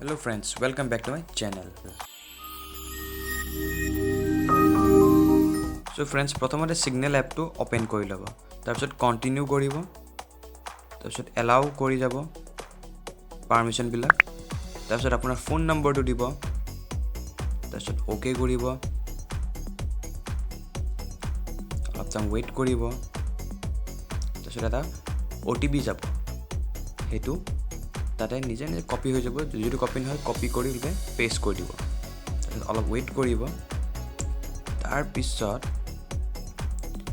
Hello friends, welcome back to my channel. So friends, প্ৰথমতে signal এপটো open কৰি ল'ব। তাৰপিছত কণ্টিনিউ কৰিব। তাৰপিছত এলাউ কৰি যাব পাৰ্মিশ্যনবিলাক। তাৰপিছত আপোনাৰ ফোন নম্বৰটো দিব। তাৰপিছত অ'কে কৰিব। অলপ টাইম ৱেইট কৰিব। তাৰপিছত এটা অ'টিপি যাব, সেইটো তাতে নিজে নিজে কপি হৈ যাব। যদি কপি নহয়, কপি কৰি পেলাই পেষ্ট কৰি দিব। তাৰপিছত অলপ ৱেইট কৰিব। তাৰপিছত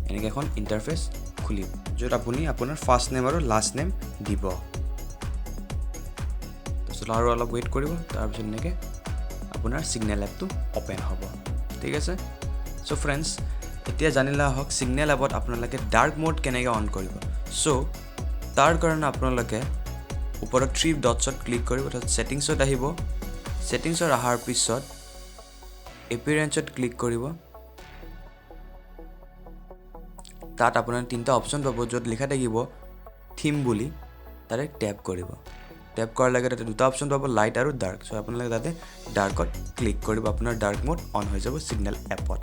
এনেকৈ এখন ইণ্টাৰফেচ খুলিব, য'ত আপুনি আপোনাৰ ফাৰ্ষ্ট নেম আৰু লাষ্ট নেম দিব। তাৰপিছত আৰু অলপ ৱেইট কৰিব। তাৰপিছত এনেকৈ আপোনাৰ ছিগনেল এপটো অ'পেন হ'ব। ঠিক আছে। চ' ফ্ৰেণ্ডছ, এতিয়া জানিলে আহক ছিগনেল এপত আপোনালোকে ডাৰ্ক মোড কেনেকৈ অন কৰিব। চ' তাৰ কাৰণে আপোনালোকে ওপৰত থ্ৰী ডটছত ক্লিক কৰিব। তাৰপিছত ছেটিংছত আহিব। ছেটিংছত অহাৰ পিছত এপিয়াৰেঞ্চত ক্লিক কৰিব। তাত আপোনাৰ তিনিটা অপশ্যন পাব, য'ত লিখা থাকিব থিম বুলি। তাতে টেপ কৰিব। টেপ কৰাৰ লগে তাতে দুটা অপশ্যন পাব, লাইট আৰু ডাৰ্ক। চ' আপোনালোকে তাতে ডাৰ্কত ক্লিক কৰিব, আপোনাৰ ডাৰ্ক মোড অন হৈ যাব ছিগনেল এপত।